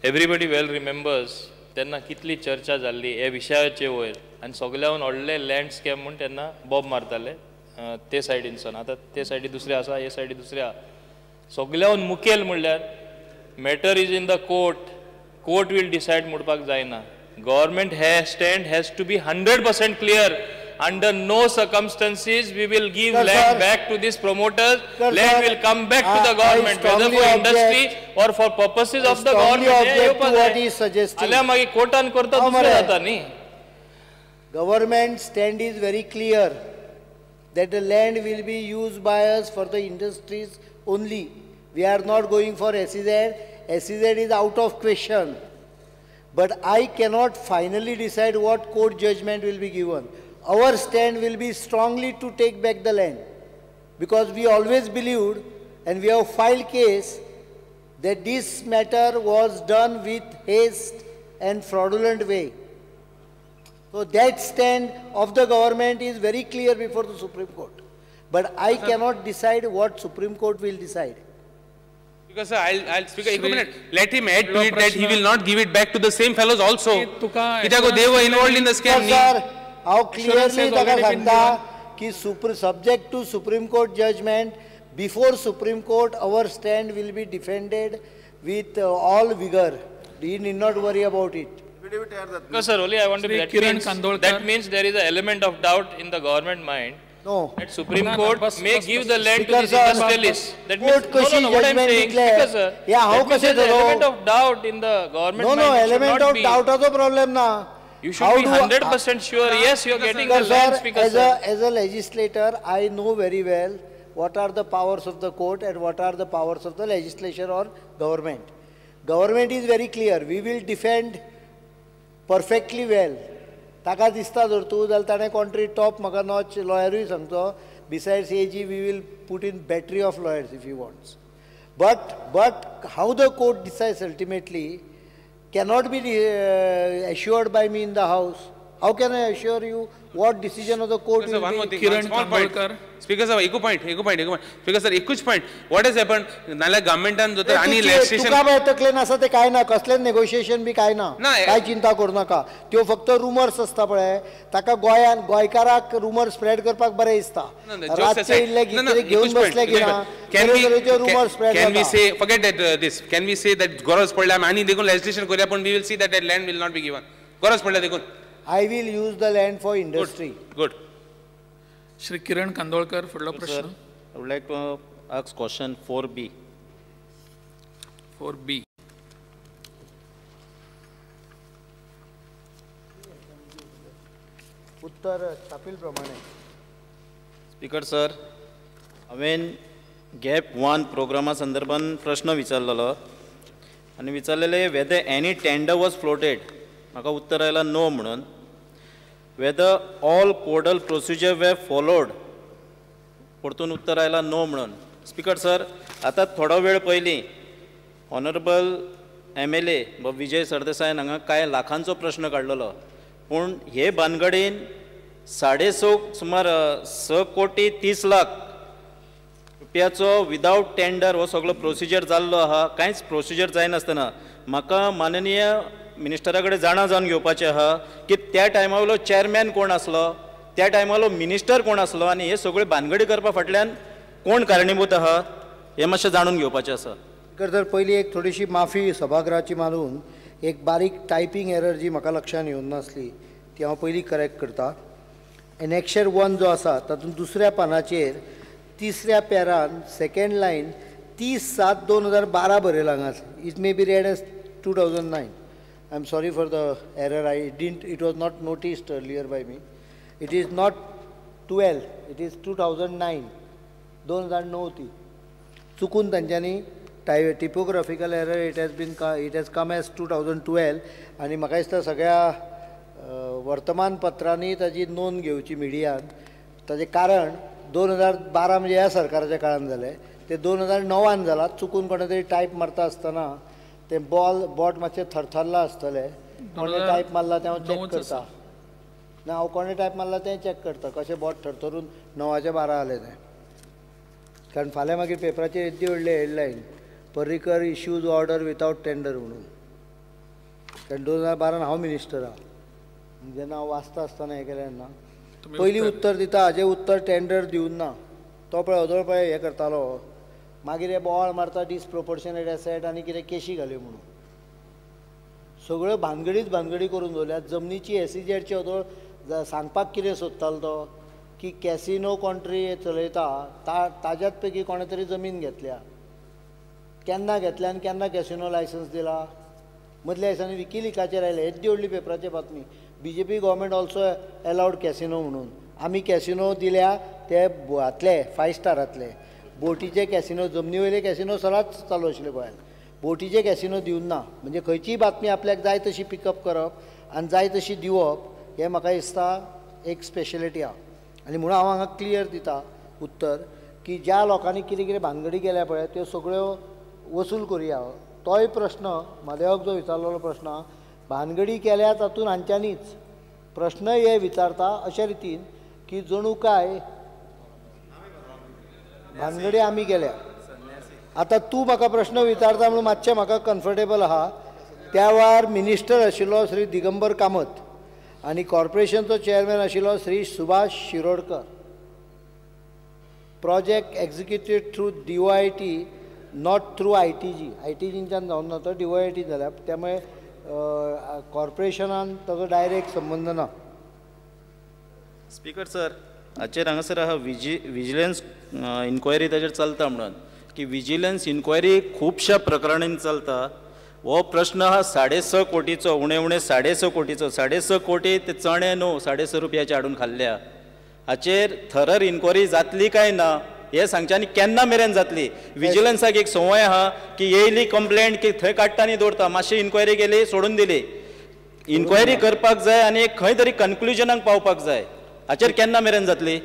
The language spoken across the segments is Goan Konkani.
Everybody well remembers तेन्ना कितली चर्चा जाल्ली हे विशयाचे वयर आनी सगल्याहून व्हडले लँड स्कॅम म्हूण तेन्ना बोब मारताले ते सायडीनसून. आतां ते सायडी दुसरे आसा, हे सायडी दुसरे आसा. सगल्याहून मुखेल म्हणल्यार matter is in the court, court will decide म्हणपाक जायना. Government has stand has to be 100% clear. Under no circumstances we will give sir, land sir, back to these promoters. Sir, land sir, will come back to the I government, whether strongly for industry object. or for purposes I of the strongly government. object to what he is suggesting. आल्या मागीर कोर्टान करता हांव दुसरें मरे. जाता न्ही. Government stand is very clear that the land will be used by us for the industries only. We are not going for SEZ. SEZ is out of question. But I cannot finally decide what court judgment will be given. Our stand will be strongly to take back the land, because we always believed and we have filed case that this matter was done with haste and fraudulent way. So that stand of the government is very clear before the Supreme Court. But I cannot decide what Supreme Court will decide. Because sir, I'll speak a Shri- minute. Let him add to it that he प्रश्न- will not give it back to the same fellows also. तुका कित्याक they were involved in the scam. Sir, sir, हांव Assurance clearly has ताका already been सांगता की subject to Supreme Court judgment, before Supreme Court our stand will be defended with all vigour. You need not worry about it. No, sir, only I want to be, Shri that Kiran means, Kandolkar. that means there is an element of doubt in the government mind. No. That Supreme Na, na, Court bas, may bas, give bas. the land to Speaker these sir, industrialists. That means, court no, no, कशी no, what I am judgment saying, declare. Speaker sir, Yeah, how that means कशें there is an जालो? element of doubt in the government No, mind. no, It should element not of be. डावटाचो problem ना. You should How be do 100% sure, yes, you are getting the Speaker land, sir, Speaker as sir. a, as a legislator, I know very well what are the powers of the court and what are the powers of the legislature or government. Government is very clear. We will defend perfectly well. ताका दिसता जर तूं जाल्यार ताणें कोण तरी टॉप म्हाका notch लॉयरूय सांगचो. Besides AG, we will put in battery of lawyers if he wants. But how the court decides ultimately cannot be assured by me in the house. How can I assure you what decision of the court Speaker sir, will one be? more thing, Kiran one small point. Kandolkar. Speaker sir, एकू point, एकू point, एकू point. Speaker sir, एकूच point. What has happened? नाल्यार गव्हर्नमेंटान जो तर आनी legislation तुका बाय तकलेन आसा ते काय ना, कसलेच नेगोशिएशन बी काय ना, ना, काय चिंता करूं नाका. त्यो फक्त रुमर्स आसता पळय, ताका गोंयान गोंयकाराक रुमर स्प्रेड करपाक बरें दिसता. रातचे इल्ले कितें घेवन बसले की ना तरेतरेचे रुमर स्प्रेड Can we जाता. say, forget that this, can we say that गरज पडल्या आमी आनी देखून legislation करूया, पण we will see that that land will not be given. गरज पडल्या देखून. I will use the land for industry. Good. Shri Kiran Kandolkar फुडलो Sir, प्रश्न. I would like to ask question 4B. 4B. उत्तर छापील प्रमाणे. स्पीकर सर, हांवें गॅप वन प्रोग्रामा संदर्भान प्रश्न विचारलेलो आनी विचारलेले whether any tender was floated. म्हाका उत्तर आयलां नो म्हणून. Whether all codal procedure were followed, परतून उत्तर आयलां नो म्हणून. स्पीकर सर, आतां थोडो वेळ पयलीं ऑनरेबल MLA विजय सरदेसायान हांगा कांय लाखांचो प्रश्न काडलेलो, पूण हे भानगडीन 6.5 सुमार 6 कोटी 30 लाख रुपयाचो विदावट टेंडर हो सगळो प्रोसिजर जाल्लो आहा. कांयच प्रोसिजर जायनासतना म्हाका माननीय मिनिस्टरा कडेन जाणा जावन घेवपाचें आहा की त्या टायमा वयलो चेअरमॅन कोण आसलो, त्या टायमा वयलो मिनिस्टर कोण आसलो आनी हे सगळे भानगडी करपा फाटल्यान कोण कारणीभूत आहा हें मातशें जाणून घेवपाचें आसा. तर पयलीं एक थोडीशी माफी सभागृहाची मानून एक बारीक टायपींग एरर जी म्हाका लक्षान येवंक नासली ती हांव पयलीं करेक्ट करता. एनेक्शर 1 जो आसा तातूंत दुसऱ्या पानाचेर तिसऱ्या पॅरान सेकेंड लायन 30/7/2012 बरयलां हांगा. It may be read as 2009. I am sorry for the error. I didn't, it was not noticed earlier by me. It is not 12, it is 2009, 2009 ती चुकून तांच्यांनी typographical error, it has been, it has come as 2012. आनी म्हाका दिसता सगळ्या वर्तमानपत्रांनी ताजी नोंद घेवची मिडियान. ताजें कारण 2012 म्हणजे ह्या सरकाराच्या काळान जालें, ते 2009 जालां. चुकून कोणें तरी टायप मारता आसतना तें बॉल बोट मातशें थरथरलां आसतलें, कोणें टायप मारला तें हांव चॅक करता. ना, हांव कोणें टायप मारला तें चॅक करता, कशें बोट थरथरून 9चे 12 जालें तें. कारण फाल्यां मागीर पेपराचेर येद्दी व्हडली headline, Parrikar issues order without tender म्हणून. कारण 2012 हांव मिनिस्टर आहा जेन्ना हांव वाचता आसतना हें केलें तेन्ना पयलीं उत्तर दिता हाजें उत्तर टेंडर दिवन ना तो पळय अदोळ पळय हें करतालो मागीर हे बोवाळ मारता डिसप्रोपोर्शनेट एसेट आनी कितें केशी घाल्यो म्हणून सगळ्यो भानगडीच भानगडी करून दवरल्यात. जमनीची एसईजेडची अदोळ सांगपाक कितें सोदतालो तो की कॅसिनो कॉन्ट्री चलयता ताज्यात पैकी कोणें तरी जमीन घेतल्या केन्ना घेतल्या आनी केन्ना कॅसिनो लायसन्स दिला. मदल्या दिसांनी विकिलिकाचेर आयले येद्दी व्हडली पेपराची बातमी BJP government also allowed casino म्हणून आमी कॅसिनो दिल्या ते हातले 5 स्टारांतले बोटीचे कॅसिनो जमनी वयले कॅसिनो सदांच चालू आशिल्ले गोंयांत बोटीचे कॅसिनो दिवन ना. म्हणजे खंयचीय बातमी आपल्याक जाय तशी पिकअप करप आनी जाय तशी दिवप हें म्हाका दिसता एक स्पेशलिटी आहा. आनी म्हणून हांव हांगा क्लियर दिता उत्तर की ज्या लोकांनी कितें कितें भानगडी केल्या पळय त्यो सगळ्यो वसूल करुया. तोय प्रश्न म्हादेवाक जो विचारलेलो प्रश्न भानगडी केल्या तातूंत हांच्यांनीच प्रश्न हे विचारता अशे रितीन की जणू काय भानगडी आमी केल्या. आतां तूं म्हाका प्रश्न विचारता म्हणून मातशें म्हाका कम्फर्टेबल आहा. त्या वेळार मिनिस्टर आशिल्लो श्री दिगंबर कामत आनी कॉर्पोरेशनचो चेअरमॅन आशिल्लो Shri Subhash Shirodkar. Project executed through DOIT not through ITG. आयटीजींच्यान जावन ना तो डीओआयटी जाल्या त्यामुळे कॉर्पोरेशनान ताजो डायरेक्ट संबंद ना. स्पीकर सर हाचेर हांगासर आहा विजिलन्स इन्क्वायरी ताजेर चलता म्हणून की विजिलन्स इन्क्वायरी खुबश्या प्रकरणांनी चलता. हो प्रश्न हा 6.5 कोटीचो उणे उणे 6.5 कोटीचो 6.5 कोटी ते चणे न्हू 6.5 रुपयाचे हाडून खाल्ल्या. हाचेर थरर इन्क्वायरी जातली काय ना हे सांगचें आनी केन्ना मेरेन जातली. विजिलन्साक एक संवय आहा की येयली कंप्लेंट की थंय काडटा आनी दवरता मातशी इन्क्वायरी केली सोडून दिली. इन्क्वायरी करपाक जाय आनी एक खंय तरी कन्क्लुजनाक पावपाक जाय. हाचेर केन्ना मेरेन जातली?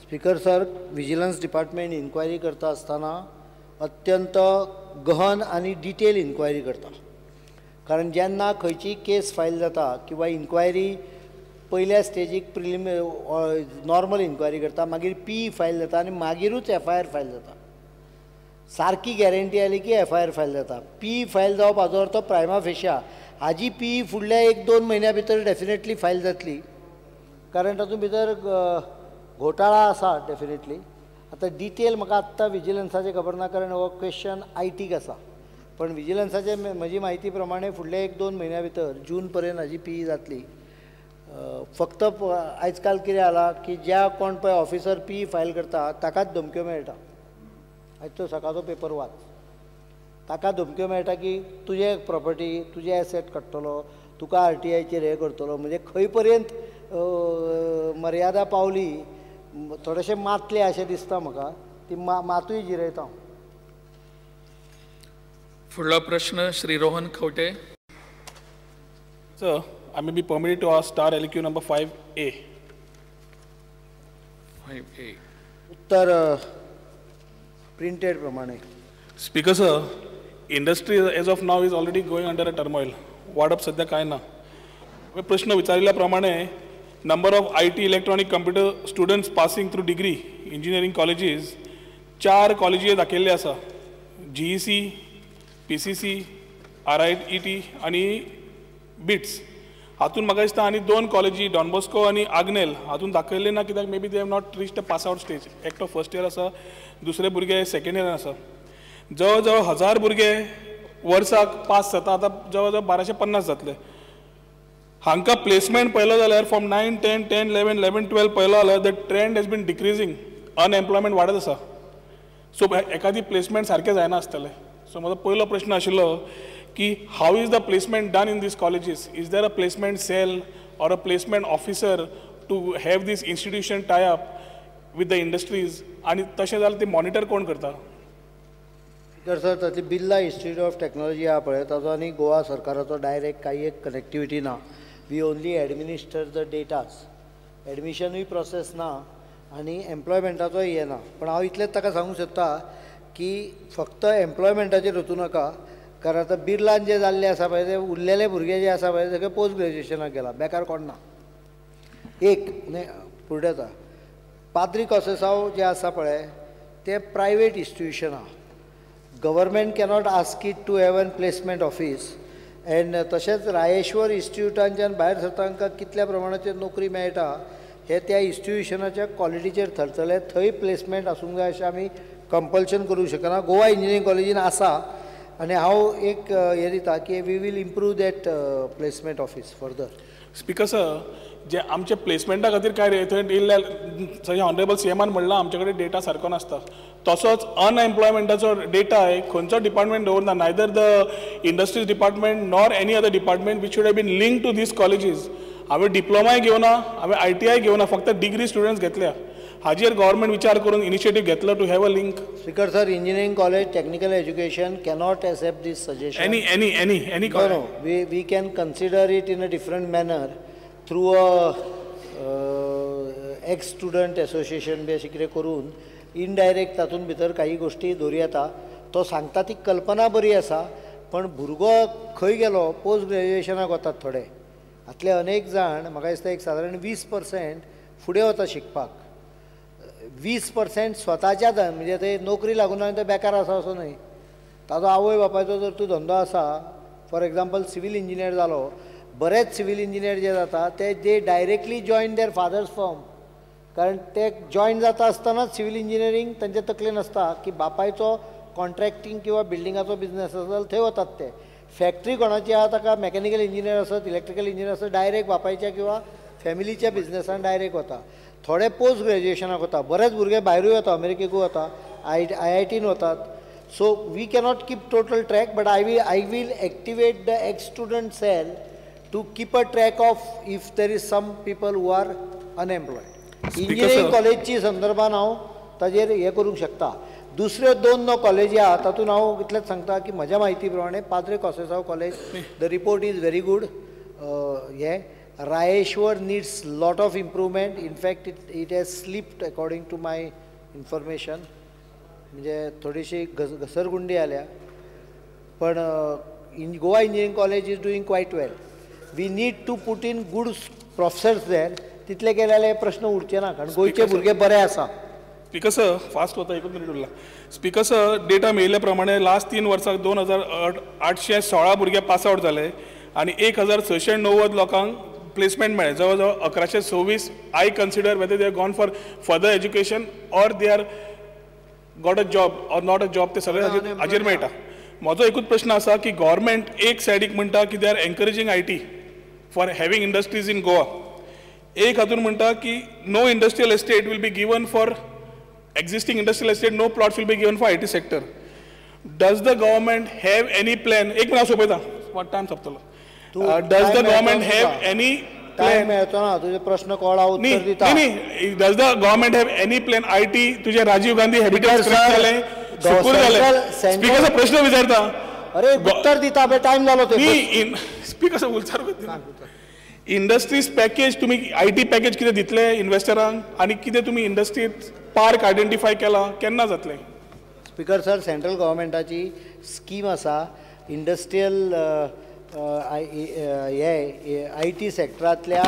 Speaker sir vigilance department inquiry करता आसतना अत्यंत गहन आनी डिटेल इन्क्वायरी करता. कारण जेन्ना खंयची केस फायल जाता किंवा इन्क्वायरी पयल्या स्टेजीक प्रिलिम नॉर्मल इन्क्वायरी करता मागीर पी फायल जाता आनी मागीरूच एफआयआर फायल जाता. सारकी गॅरंटी आयली की एफआयआर फायल जाता. पी फायल जावप हाजो अर्थ प्रायमा फेशा हाजी पी फुडल्या 1-2 म्हयन्या भितर डेफिनेटली फायल जातली कारण तातूंत भितर घोटाळा आसा डेफिनेटली. आतां डिटेल म्हाका आत्तां विजिलन्साचें खबर ना कारण हो क्वेश्चन आयटीक आसा पण विजिलन्साचे म्हजी म्हायती प्रमाणे फुडल्या 1-2 म्हयन्या भितर जून पर्यंत हाजी पी जातली. फक्त आयज काल कितें जाला की ज्या कोण पळय ऑफिसर पी फायल करता ताकाच धमक्यो मेळटा. आयज तो सकाळचो पेपर वाच ताका धमक्यो मेळटा की तुजे प्रॉपर्टी तुजे एसेट काडटलो तुका आरटीआयचेर हें करतलो. म्हणजे खंय पर्यंत मर्यादा पावली थोडेशें मातलें अशें दिसता म्हाका ती मातूय जिरयता. फुडलो प्रश्न Shri Rohan Khaunte. Sir, I may be permitted to ask star LQ number 5A. 5A. Uttar printed प्रमाणे. Speaker sir, industry as of now is already going under a turmoil. वाडप सध्या काय ना. प्रश्न विचारिल्ल्या प्रमाणे number of IT electronic computer students passing through degree engineering colleges 4 कॉलेजी दाखयल्ले आसा GEC, PCC, RIET आनी बिट्स. हातून म्हाका दिसता आनी 2 कॉलेजी डॉन बॉस्को आनी आग्नेल हातून दाखयल्ले ना कित्याक maybe they have not reach the pass out stage. एकटो फर्स्ट इयर आसा दुसरे भुरगे सेकेंड इयरान आसा. जवळ जवळ 1000 भुरगे वर्साक पास जाता आतां जवळ जवळ 1250 जातले. हांकां प्लेसमेंट पळयलो जाल्यार फ्रॉम 9, 10, 10, 11, 11, 12 पळयलो जाल्यार the trend has been decreasing. Unemployment वाडत आसा. सो एखादी प्लेसमेंट सारकें जायना आसतलें. सो म्हजो पयलो प्रश्न आशिल्लो की how is the placement done in these colleges? Is there a placement cell or a placement officer to have this institution tie up with the industries? आनी तशें जाल्यार ती मॉनिटर कोण करता? स्पीकर सर तातली बिर्ला इन्स्टिट्यूट ऑफ टॅक्नॉलॉजी आहा पळय ताजो आनी गोवा सरकाराचो डायरेक्ट कांय एक कनेक्टिविटी ना. We only administer the datas. एडमिशनूय process ना आनी एम्प्लॉयमेंटाचोय हें ना. पण हांव इतलेंच ताका सांगूंक सोदता की फक्त एम्प्लॉयमेंटाचेर वचूं नाका कारण आतां बिर्लान जे जाल्ले आसा पळय ते उरलेले भुरगे जे आसा पळय सगळे पोस्ट ग्रॅज्युएशनाक गेला बेकार कोण ना. एक न्ही फुडें येता पाद्री कॉसेसांव जें आसा पळय तें प्रायवेट इन्स्टिट्यूशन आहा. Government cannot ask it to have an placement office. And तशेंच रायेश्वर इन्स्टिट्यूटांच्यान भायर सरता तांकां कितल्या प्रमाणाचेर नोकरी मेळटा हे त्या इन्स्टिट्युशनाच्या क्वॉलिटीचेर थरतलें. थंय प्लेसमेंट आसूंक जाय अशें आमी कंपल्शन करूंक शकना. गोवा इंजिनियरींग कॉलेजीन आसा आनी हांव एक हें दिता की we will improve that placement office further. Speaker sir, जे आमचे प्लेसमेंटा खातीर काय थंय येयल्ले जशें ऑनरेबल सीएमान म्हणलां आमचे कडेन डेटा सारको नासता, तसोच अनएम्प्लॉयमेंटाचो डेटा खंयचो department दवरना, neither the industries department nor any other department which should have been link to these colleges. हांवें डिप्लोमाय घेवना, हांवें ITI घेवना, फक्त डिग्री स्टुडंट्स घेतल्या. हाजेर गव्हर्मेंट विचार करून इनिशिएटीव घेतलो to have a link. Speaker sir, engineering college technical education cannot accept this suggestion. Any any any any no, we can consider it in a different manner through a ex student association बी अशें कितें करून इनडायरेक्ट तातूंत भितर काही गोश्टी दवरूं येता. तो सांगता ती कल्पना बरी आसा, पण भुरगो खंय गेलो, पोस्ट ग्रॅज्युएशनाक वतात थोडे. हातले अनेक जाण म्हाका दिसता एक सादारण 20% फुडें वता शिकपाक, 20% स्वताच्या म्हणजे ते नोकरी लागून आनी ते बेकार आसा असो न्हय. ताजो आवय बापायचो जर तूं धंदो आसा, फॉर एग्जाम्पल सिवील इंजिनियर जालो, बरेच सिवील इंजिनियर जे जाता ते they directly join their father's firm, कारण ते जॉयन जाता आसतनाच सिवील इंजिनियरींग तांच्या तकलेन आसता की बापायचो कॉन्ट्रॅक्टींग किंवा बिल्डिंगाचो बिजनस आसा जाल्यार थंय वतात ते. फॅक्ट्री कोणाची आहा ताका मॅकॅनिकल इंजिनियर आसत, इलेक्ट्रिकल इंजिनियर आसत, डायरेक्ट बापायच्या किंवा फॅमिलीच्या बिजनसान डायरेक्ट वता. थोडे पोस्ट ग्रॅज्युएशनाक वता, बरेच भुरगे भायरूय वता, अमेरिकेकूय वता, IITन वतात. So we cannot keep total track, but I will activate the ex student cell to keep a track of if there is some people who are unemployed. Engineering कॉलेजची संदर्भान हांव ताजेर हें करूंक शकता. दुसऱ्यो दोन नो कॉलेजी आहा तातूंत हांव इतलेंच सांगता की म्हज्या म्हायती प्रमाणे Padre Conceicao college the report is very good. हें Rayeshwar needs lot of improvement. In fact it has slipped according to my information, म्हणजे थोडीशी घसरगुंडी आल्या. पण Goa engineering college is doing quite well. We need to put in good professors there. तितले केले जाल्यार प्रश्न उरचे ना, कारण गोंयचे भुरगे बरे आसा. स्पीकर सर, फास्ट वता, एकूच मिनीट उरला. स्पीकर सर, डेटा मेळिल्ल्या प्रमाणे लास्ट 3 वर्साक 2816 भुरगे पास आवट जाले आनी 1690 लोकांक प्लेसमेंट मेळ्ळें. जवळ जवळ 1126. I consider whether they are gone for further education or they are got a job or not a job, ते सगळे हाजेर मेळटा. म्हजो एकूच प्रश्न आसा की गव्हर्मेंट एक सायडीक म्हणटा की they are encouraging IT for having industries in Goa, एक हातून म्हणटा की no industrial estate will be given for existing industrial estate, no plots will be given for IT sector. Does the government have any plan? एक मिनिट हांव सोंपयता, time सोंपतलो. Does the government have any plan? मेळचो ना तुजे प्रश्न कोण हांव उत्तर दिता. न्ही, does the government have any plan? IT तुझे राजीव गांधी हॅबिटेट जालें, सुकूर जालें. स्पीकर प्रश्न विचारता, अरे उत्तर दिता, टायम जालो. न्ही स्पीकर सारको इंडस्ट्रीज पॅकेज तुमी IT package कितें दितले इन्वेस्टरांक आनी कितें तुमी इंडस्ट्रीज पार्क आयडेंटिफाय केला, केन्ना जातलें? स्पीकर सर, सेंट्रल गव्हर्मेंटाची स्कीम आसा इंडस्ट्रियल हे IT सेक्टरांतल्या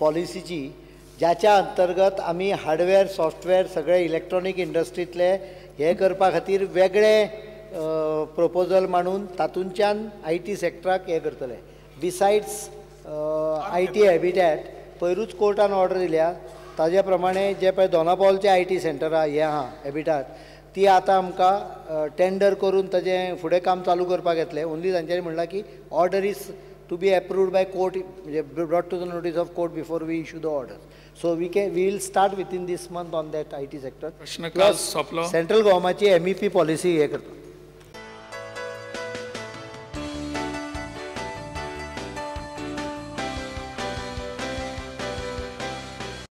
पॉलिसीची, ज्याच्या अंतर्गत आमी हार्डवेअर सॉफ्टवेअर सगळे इलेक्ट्रॉनीक इंडस्ट्रींतले हे करपा खातीर वेगळे प्रोपोजल मांडून तातूंतल्यान IT सेक्टराक हें करतले. बिसायड्स IT habitat पयरूच कोर्टान ऑर्डर दिल्या, ताज्या प्रमाणे जे पळय दोनापावलचें IT centre आहा हें आहा हॅबिटाट, ती आतां आमकां टेंडर करून ताजें फुडें काम चालू करपाक येतलें. ओन्ली तांच्यांनी म्हणलां की order is to be approved by court, म्हणजे brought to the notice of court before we issue the order. So we will start within this month on that IT sector. प्रश्न काल सोंपलो. सेंट्रल गव्हर्मेंटाची MEP policy हें करता.